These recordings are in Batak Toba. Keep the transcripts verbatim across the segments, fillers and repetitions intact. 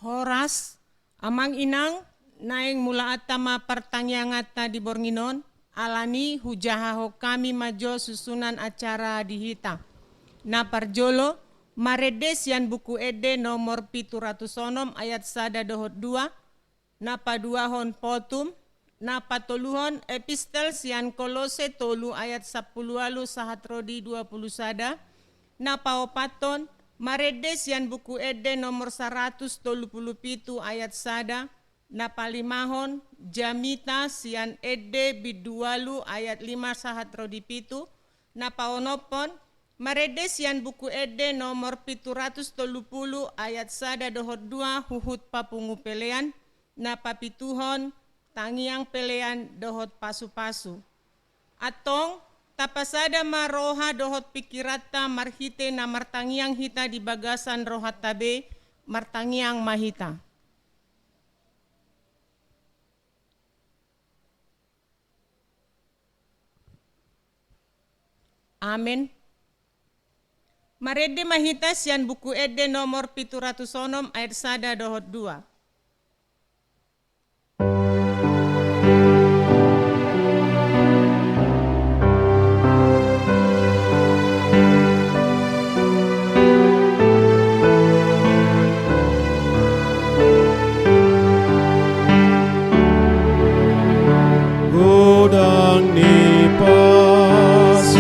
Horas, amang inang, naeng mulaanta ma partangianganta di borngin on, alani hujahahon hami ma jo susunan acara di hita. Na parjolo, marende sian Buku Ende nomor pitu ratus onom ayat sada dohot dua, na paduahon Potum, na patoluhon epistel sian Kolose tolu ayat sampulu ualu sahat ro di dua pulu sada, na paopathon marende sian Buku Ende nomor saratus tolu pulu pitu ayat sada, na palimahon jamita sian Ende bindu ualu ayat lima sahat ro di pitu, na paonomhon marende sian Buku Ende nomor pitu ratus tolu pulu ayat sada dohot dua huhut papungu pelean, na papituhon tangiang pelean dohot pasupasu. Antong, tapasada ma roha dohot pingkiranta marhite na martangiang hita di bagasan rohanta be, martangiang ma hita. Amen. Marende ma hita sian Buku Ende nomor pitu ratus onom ayat sada dohot dua. Godang ni pasupasu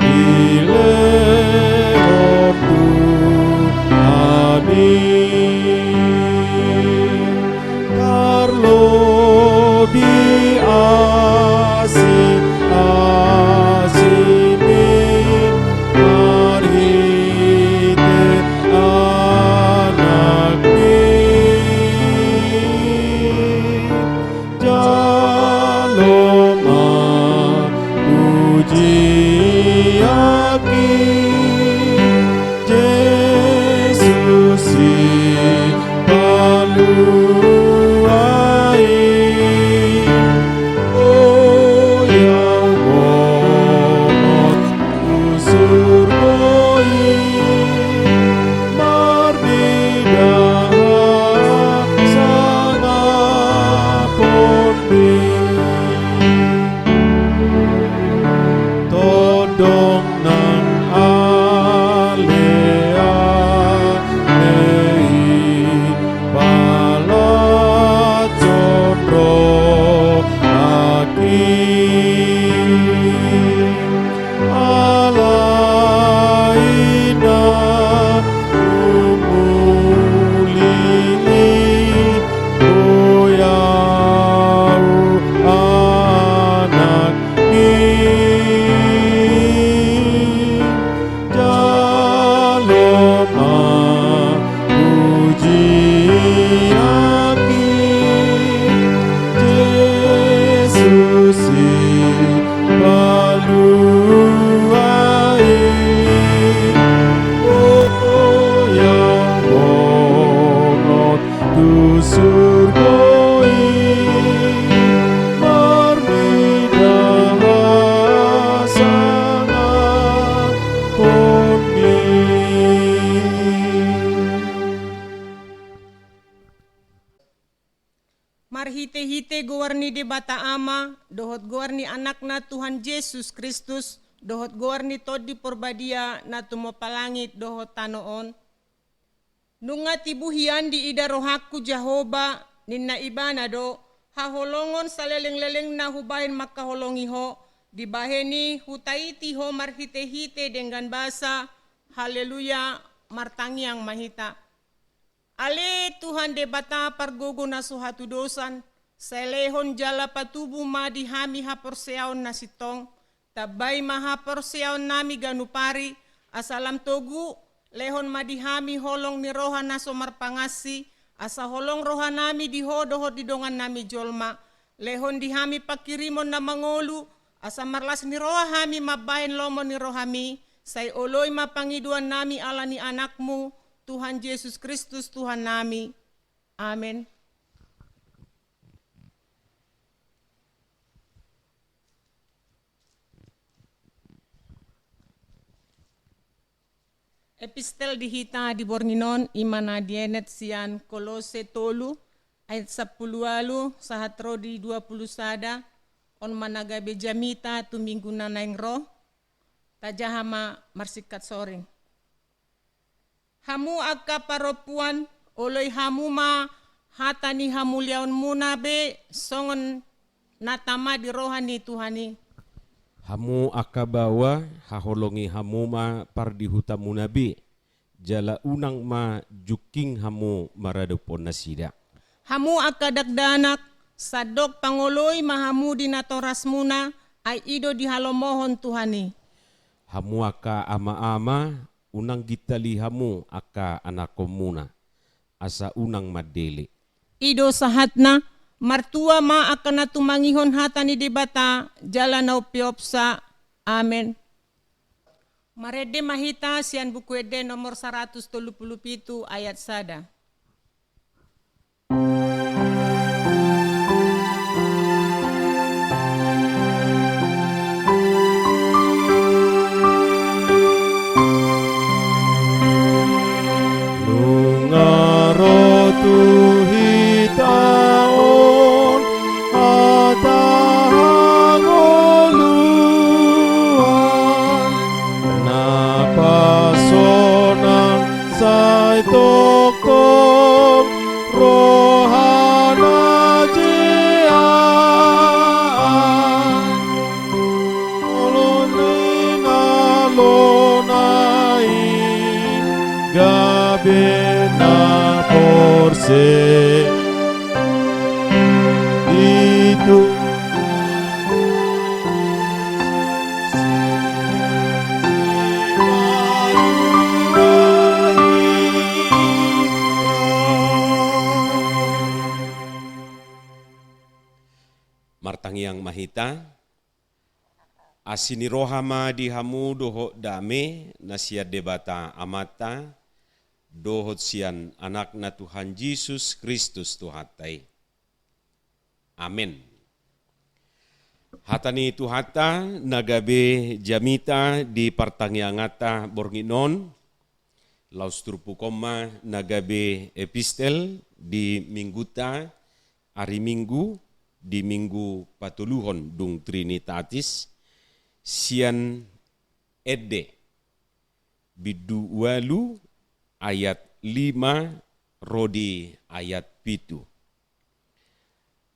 i dilehon Tuhan i, tarlobi asi, asi ni marhite Anakmi. Jalo ma pujian i, Jesus Sipalua i. O ia, o tu surgo i, marnida hasangapon be. Tondong nang ale, ale i, palas on rohangki. Alai na humuli i, boi ahu Anakmi. Jalo ma pujian i, Jesus Sipalua i. O ia, o tu surgo i, marnida hasangapon be. Marhitehite goar ni Debata Ama, dohot goar ni Anakna Tuhan Jesus Kristus, dohot goar ni Tondi Porbadia na tumompa langit dohot tano on. Nunga tibu hian diida rohangku Jahowa, ninna Ibana do, haholongon salelenglelengna hubahen mangkaholongi ho, dibahen i hutaiti ho marhitehite denggan basa. Haleluya. Martangiang ma hita. Ale Tuhan Debata pargogo na so hatudosan, sai lehon jala patubu ma di hami haporseaon na sintong. Tambai ma haporseaonnami ganup ari, asa lam togu lehon ma di hami holong ni roha na so marpangansi, asa holong rohanami di ho dohot di dongannami jolma. Lehon di hami pangkirimon na mangolu, asa marlas ni roha hami mambahen lomo ni rohami. Sai oloi ma pangidoannami ala ni Anakmu, Tuhan Jesus Kristus Tuhannami. Amen. Epistel di hita di borngin on, i ma na dienet sian Kolose tolu, ayat sampulu ualu sahat ro di dua pulu sada. On ma na gabe jamita tu minggu na naeng ro. Tajaha ma marsingkat soring. Hamu angka parompuan, oloi hamu ma hata ni hamuliaonmuna be songon na tama di roha ni Tuhan i. Hamu angka baoa, haholongi hamu ma pardihutamuna be, jala unang ma jungking hamu maradophon nasida. Hamu angka dakdanak, sandok pangoloi ma hamu di natorasmuna, ai i do dihalomohon Tuhan i. Hamu angka ama-ama, unang gintali hamu angka anakkonmuna, asa unang mandele. I do sahatna, martua ma angka na tumangihon hata ni Debata, jala na umpeopsa. Amen. Marende ma hita sian Buku Ende nomor saratus tolu pulu pitu ayat sada. Nunga ro tu hita on hata hangoluan, na pasonang sai tongtong rohana jea. Olo ni ngalona i gabe na porse itu. Martangiang ma hita. Asi ni roha ma di hamu dohot dame na sian Debata Amanta dohot sian Anakna Tuhan Jesus Kristus Tuhanta i. Amen. Hata ni Tuhanta na gabe jamita di partangianganta borngin on, laos turpuk on ma na gabe epistel di minggunta, ari Minggu, di Minggu patoluhon dung Trinitatis, sian Ende bindu ualu ayat lima ro di ayat pitu.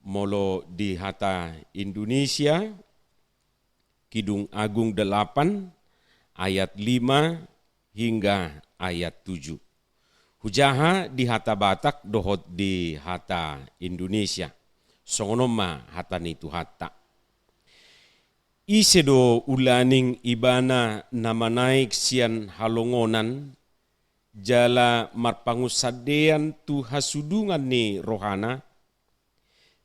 Molo di hata Indonesia, Kidung Agung delapan ayat lima hingga ayat tujuh. Hujaha di hata Batak dohot di hata Indonesia. Songon on ma hata ni Tuhanta. Ise do ulaning ibana na manaek sian halongonan, jala marpangunsandean tu hasudungan ni rohana?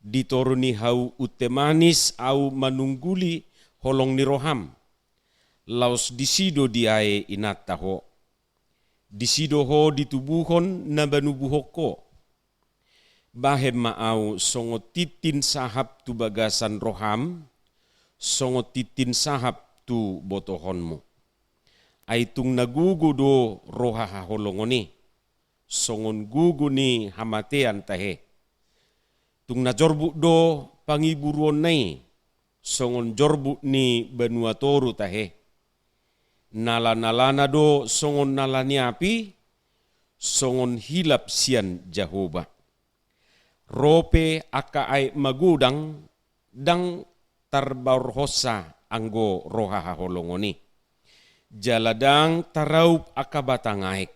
Di toru ni hau unte manis ahu manungguli holong ni roham, laos disi do diae inanta ho. Disi do ho ditubuhon na manubuhon ho. Bahen ma ahu songon tintin sahap tu bagasan roham, songon tintin sahap tu botohonmu. Ai tung na gogo do roha haholongon i, songon gogo ni hamatean tahe. Tung na jorbut do pangiburuonna i, songon jorbut ni banua toru tahe. Nalanalana do songon nala ni api, songon hilap sian Jahowa. Ro pe angka aek magodang, ndang tarbaorhonsa anggo roha haholongon i. Jala ndang taraup angka batang aek.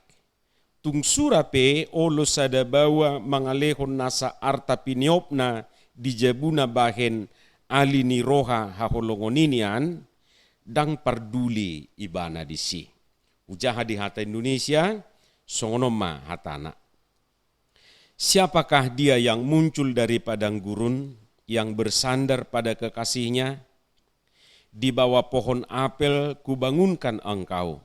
Tung sura pe olo sada baoa mangalehon nasa arta piniopna di jabuna bahen ali ni roha haholongon i nian, ndang parduli ibana disi. Hujaha di hata Indonesia, songon on ma hatana. Siapakah dia yang muncul dari padang gurun, yang bersandar pada kekasihnya? Di bawah pohon apel kubangunkan engkau.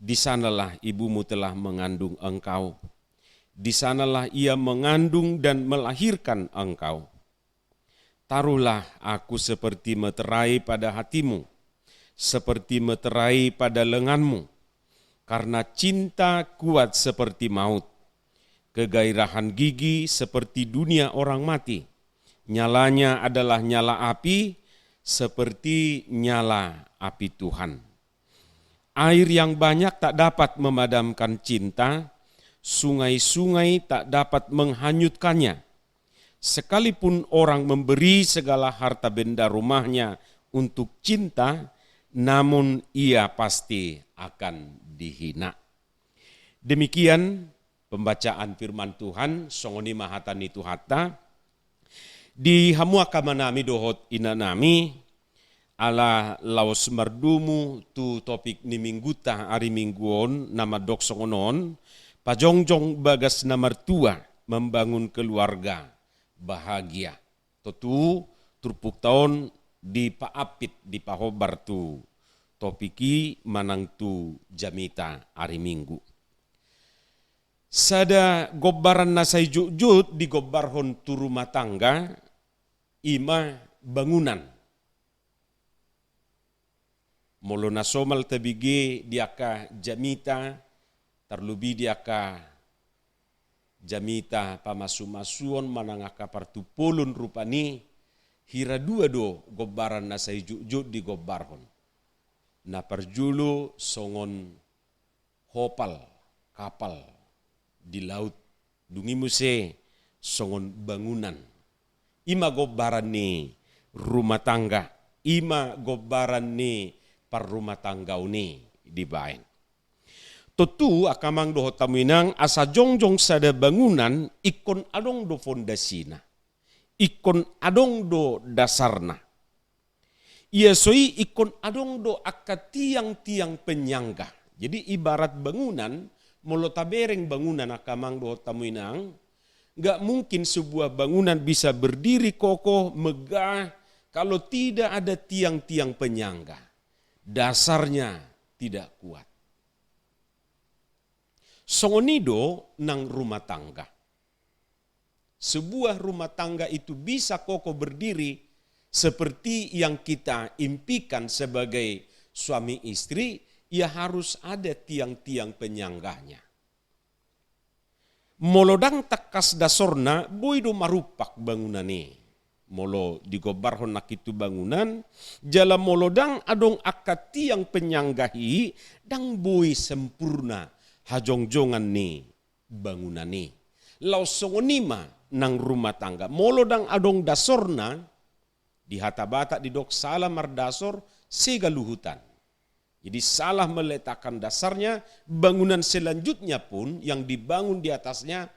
Di sanalah ibumu telah mengandung engkau. Di sanalah ia mengandung dan melahirkan engkau. Taruhlah aku seperti meterai pada hatimu, seperti meterai pada lenganmu. Karena cinta kuat seperti maut, kegairahan gigi seperti dunia orang mati. Nyalanya adalah nyala api, seperti nyala api Tuhan. Air yang banyak tak dapat memadamkan cinta, sungai-sungai tak dapat menghanyutkannya. Sekalipun orang memberi segala harta benda rumahnya untuk cinta, namun ia pasti akan dihina. Demikian pembacaan firman Tuhan, songon i ma hata ni Tuhanta. Di hamu angka amanami dohot inanami, ala laos mardomu tu topik ni mingguta ari Minggu on, na mandok songon on, pajongjong bagas na martua membangun keluarga bahagia. Tontu turpukta on dipaampit, dipahombar tu topik i manang tu jamita ari Minggu. Sada gombaran na sai jotjot digombarhon tu rumah tangga, i ma bangunan. Molo na somal tabege di angka jamita, tarlobi di angka jamita pamasumasuon manang angka partumpolon rupani, hira dua do gombaran na sai jotjot digombarhon. Na parjolo songon hopal, kapal di laut, dung i muse songon bangunan. I ma gombaran ni rumah tangga, i ma gombaran ni parrumahtanggaon i dibaen. Tontu angka amang dohot hamu inang, asa jongjong sada bangunan ingkon adong do fondasina, ingkon adong do dasarna. Ia so i ingkon adong do angka tiang-tiang penyangga. Jadi ibarat bangunan, molo tabereng bangunan angka amang dohot hamu inang, nggak mungkin sebuah bangunan bisa berdiri kokoh, megah, kalau tidak ada tiang-tiang penyangga. Dasarnya tidak kuat. Songon i do nang rumah tangga. Sebuah rumah tangga itu bisa kokoh berdiri seperti yang kita impikan sebagai suami istri, ya harus ada tiang-tiang penyangganya. Molo ndang tangkas dasorna, boi do marumpak bangunan i. Molo digombarhon nangkin tu bangunan, jala molo ndang adong angka tiang penyangga i, ndang boi sempurna hajongjongan ni bangunan i. Laos songon i ma nang rumah tangga. Molo ndang adong dasorna, di hata Batak didok salah mardasor sega luhutan. Jadi salah meletakkan dasarnya, bangunan selanjutnya pun yang dibangun di atasnya,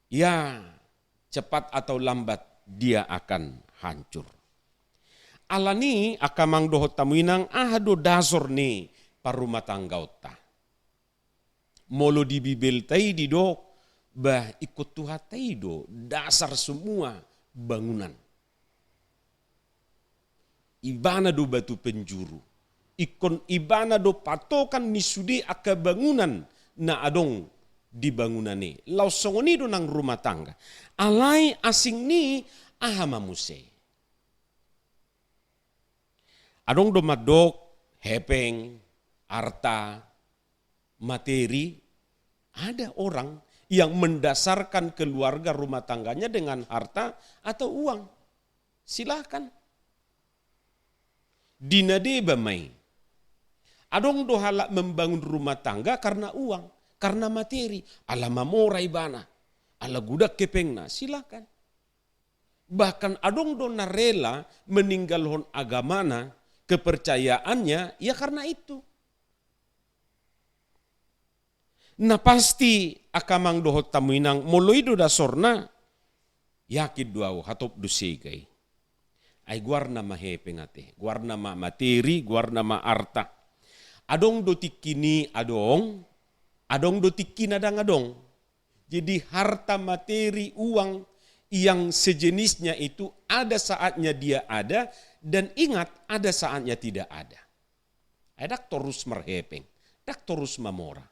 ya cepat atau lambat dia akan hancur. Alani i angka amang dohot hamu inang, aha do dasor ni parrumahtanggaonta? Molo di Bibelta i didok, bah, ingkon Tuhanta i do dasar semua bangunan. Ibana do batu penjuru. Ingkon ibana do patokan ni sude angka bangunan na adong di bangunan i. Laos songon i do nang rumah tangga. Alai asing ni aha ma muse? Adong do mandok hepeng, arta, materi. Ada orang yang mendasarkan keluarga rumah tangganya dengan harta atau uang. Silahkan. Di na deba ma i. Adong do halak membangun rumah tangga karena uang, karena materi. Ala mamora ibana, ala godang hepengna. Silahkan. Bahkan adong do na rela meninggalhon agamana, kepercayaannya, ya karena itu. Na pasti angka amang dohot hamu inang, molo i do dasorna, yakin do ahu, hatop do sega i. Ai goarna ma hepeng ate, goarna ma materi, goarna ma arta. Adong do tingki ni adong, adong do tingki na ndang adong. Jadi harta materi, uang yang sejenisnya itu ada saatnya dia ada, dan ingat, ada saatnya tidak ada. Ai ndang torus marhepeng, ndang torus mamora.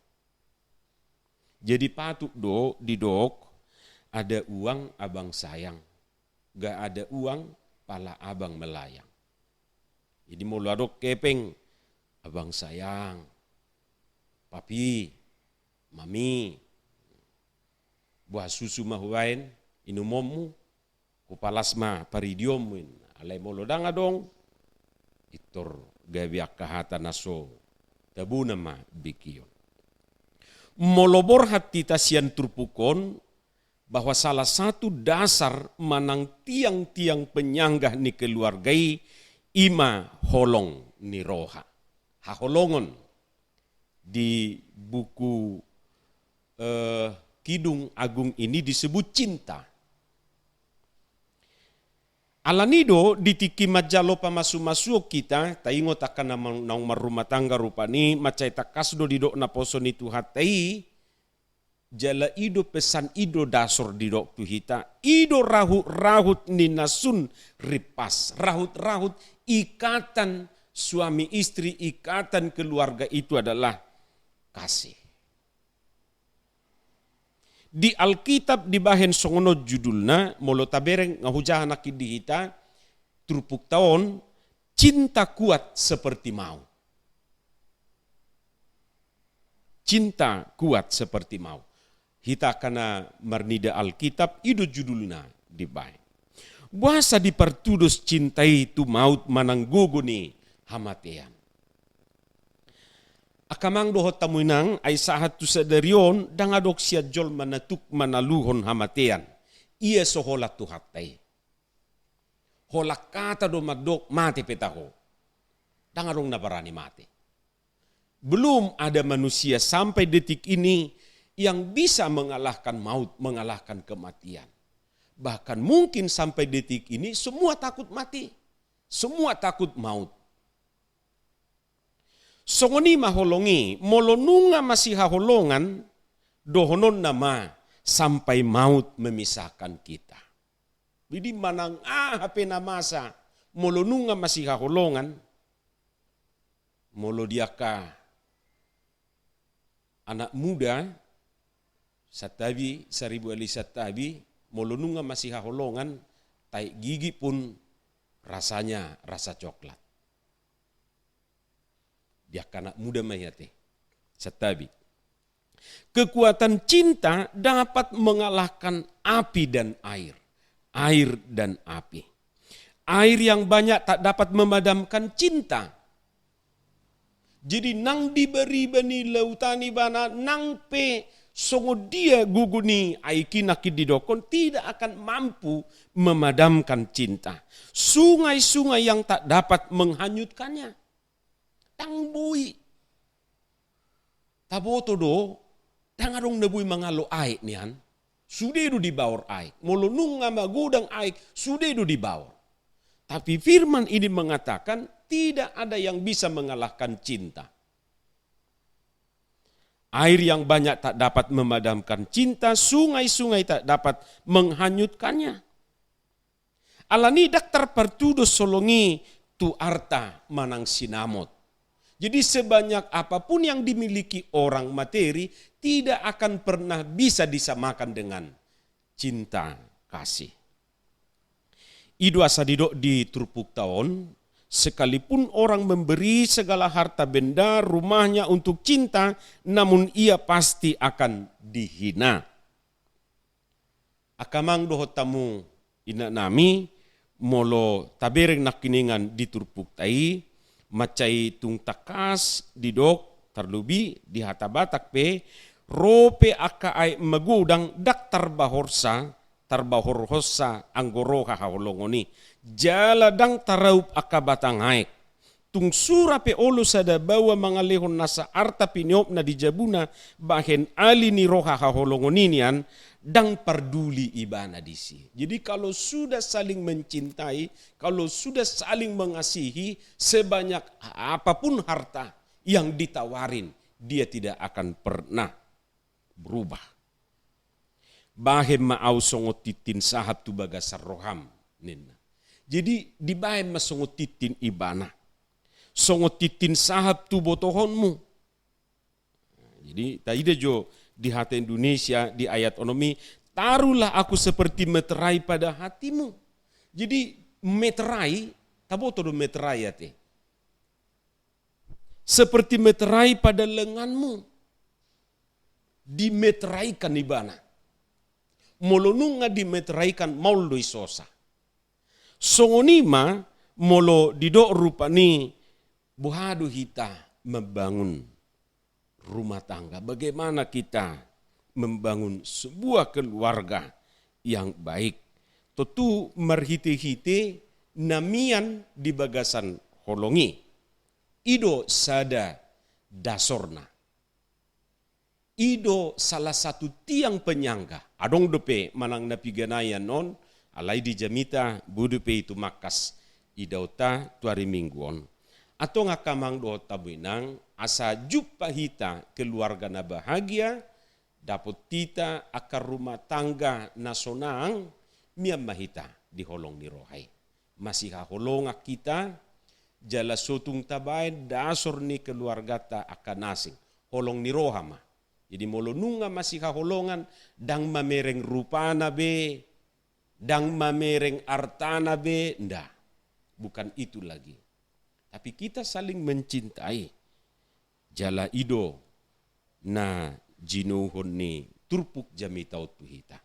Jadi patut do didok, ada uang abang sayang, nggak ada uang pala abang melayang. Jadi molo adong hepeng, abang sayang, Papi, mami, buah susu ma hubaen inumonmu, hupalas ma paridionmu, ninna. Alai molo ndang adong, pintor gabe angka hata na so tabona ma beki on. Molo borhat hita sian turpuk on, bahwa salah satu dasar manang tiang-tiang penyangga ni keluarga i, i ma holong ni roha. Haholongon di buku, eh, Kidung Agung ini disebut cinta. Alani do di tingki manjalo pamasumasuon hita, taingot angka na ma-, naung marrumah tangga rupani, mansai tangkas do didok naposo ni Tuhanta i, jala i do pesan, i do dasor didok tu hita, i do rahut-rahut ni na sun rimpas, rahut-rahut ikatan suami istri, ikatan keluarga itu adalah kasih. Di Alkitab dibahen songon on judulna, molo tabereng nga hujaha nangkin di hita, turpukta on, cinta kuat seperti maut. Cinta kuat seperti maut. Hita angka na marnida Alkitab, i do judulna dibahen. Boasa dipartudos cinta i tu maut manang gogo ni hamatean? Angka amang dohot hamu inang, ai sahat tu sadari on, ndang adong sian jolma na tuk manaluhon hamatean. Ia so holan Tuhanta i. Holan hata do mandok mate pe taho. Ndang adong na barani mate. Belum ada manusia sampai detik ini yang bisa mengalahkan maut, mengalahkan kematian. Bahkan mungkin sampai detik ini semua takut mati. Semua takut maut. Songon i ma holong i, molo nunga masihaholongan, dohononna ma sampai maut memisahkan kita. Jadi manang aha pe na masa, molo nunga masihaholongan, molo di angka anak muda, santabi, saribu ali santabi, molo nunga masihaholongan, taek gigi pun rasanya rasa coklat. Di angka anak muda ma i ate. Santabi. Kekuatan cinta dapat mengalahkan api dan air. Air dan api. Air yang banyak tak dapat memadamkan cinta. Jadi nang di bariba ni lautan ibana, nang pe songon dia gogo ni aek i nangkin didokkon, tidak akan mampu memadamkan cinta. Sungai-sungai yang tak dapat menghanyutkannya. Ndang boi. Taboto do, ndang adong na boi mangalo aek nian. Sude do dibaor aek. Molo nunga magodang aek, sude do dibaor. Tapi firman ini mengatakan, tidak ada yang bisa mengalahkan cinta. Air yang banyak tak dapat memadamkan cinta, sungai-sungai tak dapat menghanyutkannya. Alani i ndang tarpartudos holong i tu arta manang sinamot. Jadi sebanyak apapun yang dimiliki orang, materi, tidak akan pernah bisa disamakan dengan cinta kasih. I do asa didok di turpukta on, sekalipun orang memberi segala harta benda rumahnya untuk cinta, namun ia pasti akan dihina. Angka amang dohot hamu inanami, molo tabereng nangkiningan di turpukta i, mansai tung tangkas didok, tarlobi di hata Batak pe, ro pe angka aek magodang ndang tarbahorsa, tarbahorhonsa anggo roha haholongon i. Jala ndang taraup angka batang aek. Tung sura pe olo sada baoa mangalehon nasa arta piniopna di jabuna, bahen ali ni roha haholongon i nian, ndang parduli ibana disi. Jadi kalau sudah saling mencintai, kalau sudah saling mengasihi, sebanyak apapun harta yang ditawarin, dia tidak akan pernah berubah. Bahen ma au songon tintin sahap tu bagasan roham, ninna. Jadi dibahen ma songon tintin ibana. Songon tintin sahap tu botohonmu. Jadi taida jo di hata Indonesia di ayat onom i, "Taruhlah aku seperti meterai pada hatimu." Jadi meterai, taboto do meterai ate. Seperti meterai pada lenganmu. dimeteraikan ibana. Molo nunga dimeteraikan, maol do i sosa. Songon i ma molo didok rupani, boha do hita membangun rumah tangga, bagaimana kita membangun sebuah keluarga yang baik. Tontu marhite-hite na mian di bagasan holong i. I do sada dasorna. I do salah satu tiang penyangga. Adong dope manang na piga nai annon, alai di jamita boi dope i tumangkas idaonta tu ari Minggu on. Antong angka amang dohot hamu inang, asa jumpa hita keluarga na bahagia, dapot hita angka rumah tangga na sonang, mian ma hita di holong ni roha i. Masihaholongan hita, jala so tung tabaen dasor ni keluarganta angka na asing, holong ni roha ma. Jadi molo nunga masihaholongan, ndang mamereng rupana be, ndang mamereng artana be, nda. Bukan itu lagi. Tapi kita saling mencintai. Jala i do na jinouhon ni turpuk jamita on tu hita.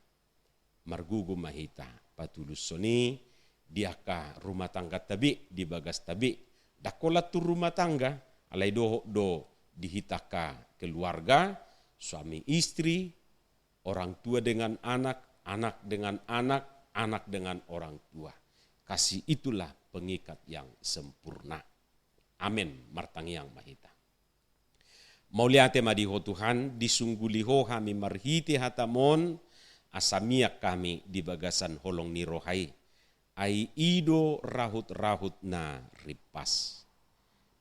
Margogo ma hita patulushon i di angka rumah tangganta be, di bagasta be. Ndang holan tu rumah tangga, alai dohot do di hita angka keluarga, suami istri, orang tua dengan anak, anak dengan anak, anak dengan orang tua. Kasih itulah pengikat yang sempurna. Amen. Martangiang ma hita. Mauliate ma di Ho Tuhan, disungguli Ho hami marhite hataM on, asa mian hami di bagasan holong ni roha i. Ai i do rahut-rahut na rimpas.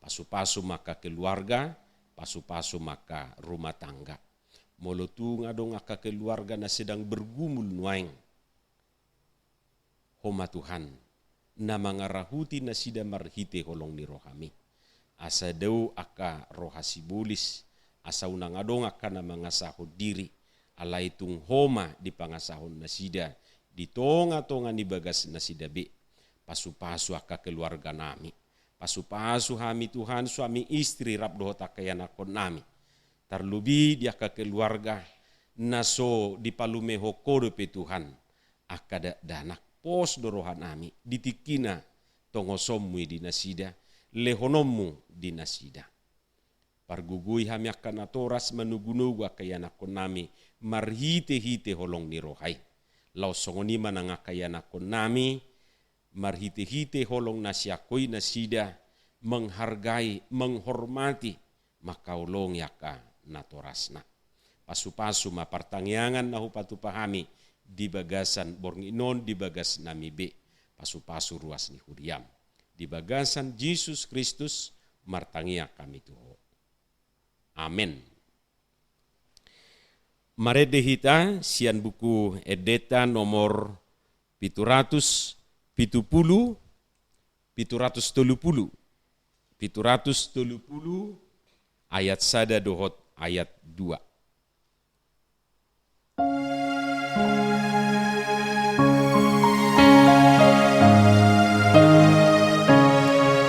Pasu-pasu ma angka keluarga, pasu-pasu ma angka rumah tangga. Molo tung adong angka keluarga na sedang bergumul nuaeng, Ho ma Tuhan, na mangarahuti nasida marhite holong ni rohaM i. Asa dao angka roha sibolis, asa unang adong angka na mangasahon diri, alai tung Ho ma dipangasahon nasida di tonga-tonga ni bagas nasida be. Pasu-pasu angka keluarga nami. Pasu-pasu hami Tuhan, suami istri rap dohot angka ianakhon nami. Tarlobi di angka keluarga na so dipalumehon Ho dope Tuhan. Angka dakdanak, pos do roha nami, di tingkina tongosonMu i di nasida, lehononMu di nasida. Pargogoi hami angka natoras, manogu-nogu angka ianakhon nami, marhite-hite holong ni roha i. Laos songon i ma nang angka ianakhon nami, marhite-hite holong na sian Ho i nasida, menghargai, menghormati, mangkaholongi angka natorasna. Pasu-pasu ma partangiangan na hupatupa hami di bagasan borngin on di bagas nami be. Pasu-pasu ruas ni huriaM. Di bagasan Jesus Kristus martangiang hami tu Ho. Amen. Marende hita sian Buku Endenta nomor pitu ratus pitu pulu, pitu ratus tolu pulu, pitu ratus tolu pulu, ayat sada dohot ayat dua.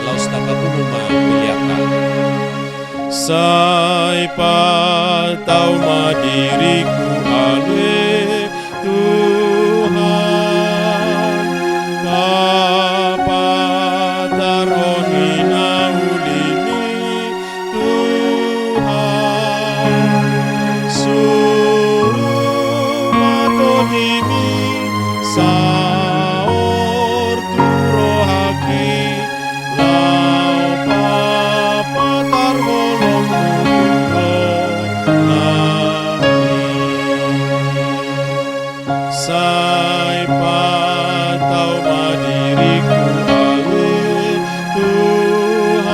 Laos tapapungu ma pelean nami. Sai patau ma diringku ale Tuhan, papatarhon i na uli-Ni Tuhan, suru ma TondiMi saor tu rohangki, laho papatar holongMu tu rohangki. Sai patau ma diringku ale Tuhan,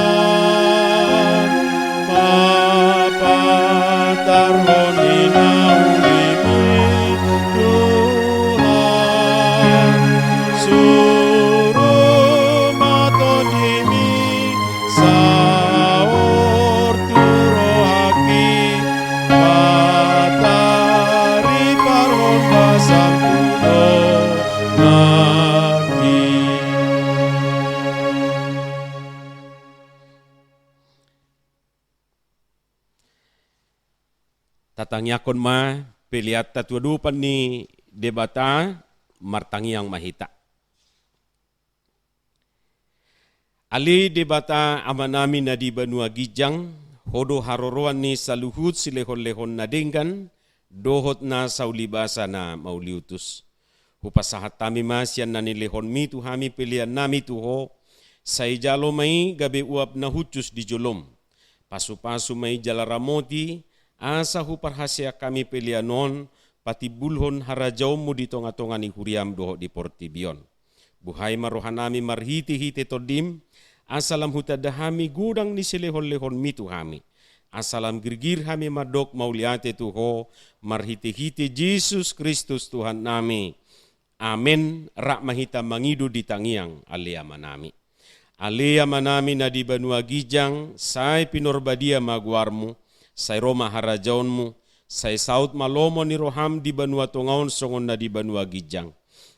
papatarhon i na uli-Ni Tuhan, suru ma TondiMi saor tu rohangki, patariparhon basangku tu rohangki. Tatangiangkon ma peleanta tu adopan ni Debata. Martangiang ma hita. Ale Debata Amanami na di banua ginjang, Ho do haroroan ni saluhut silehonlehon na denggan dohot na saulibasa na mauliutus. Hupasahat hami ma sian na nilehonMi tu hami peleannami tu Ho, sai jalo ma i gabe uap na hushus di joloM. Pasupasu ma i jala ramoti, asa huparhaseang hami pelean on patimbulhon harajaonMu di tongatonga ni huriaM dohot di portibi on. Buhai ma rohanami marhitehite TondiM, asa lam hutanda hami godang ni silehonlehonMi tu hami. Asa lam girgir hami mandok mauliate tu Ho, marhitehite Jesus Kristus Tuhannami. Amen. Rap ma hita mangido di tangiang, Ale Amanami. Ale Amanami na di banua ginjang, sai pinarbadia ma goarMu, sai ro ma harajaonMu, sai saut ma lomo ni rohaM di banua tonga on songon na di banua ginjang.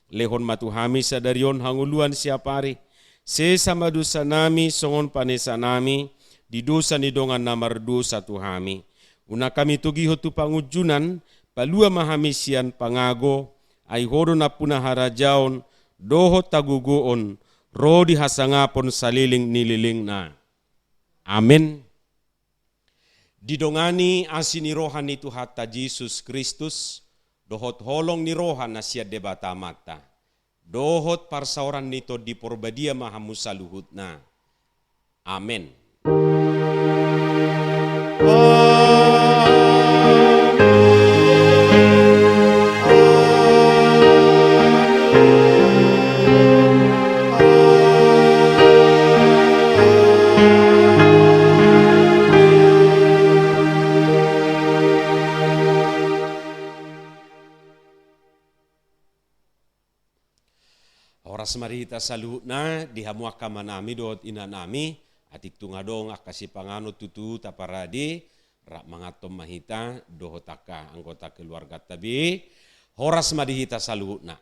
Lehon ma tu hami sadari on hangoluan siapari, sesa ma dosanami songon panesanami di dosa ni dongan na mardosa tu hami. Unang hami togihon tu pangunjunan, palua ma hami sian pangago, ai Ho do nampuna harajaon, dohot hagogoon, ro di hasangapon saleleng ni lelengna. Amen. Didongani asi ni roha ni Tuhanta Jesus Kristus, dohot holong ni roha na sian Debata Amanta, dohot parsaoran ni Tondi Porbadia ma hamu saluhutna. Amen. Horas ma di hita saluhutna, di hamu angka amanami dohot inanami, atik tung adong angka sipanganon tutu taparade, rap manganhon ma hita dohot angka anggota keluarganta be. Horas ma di hita saluhutna.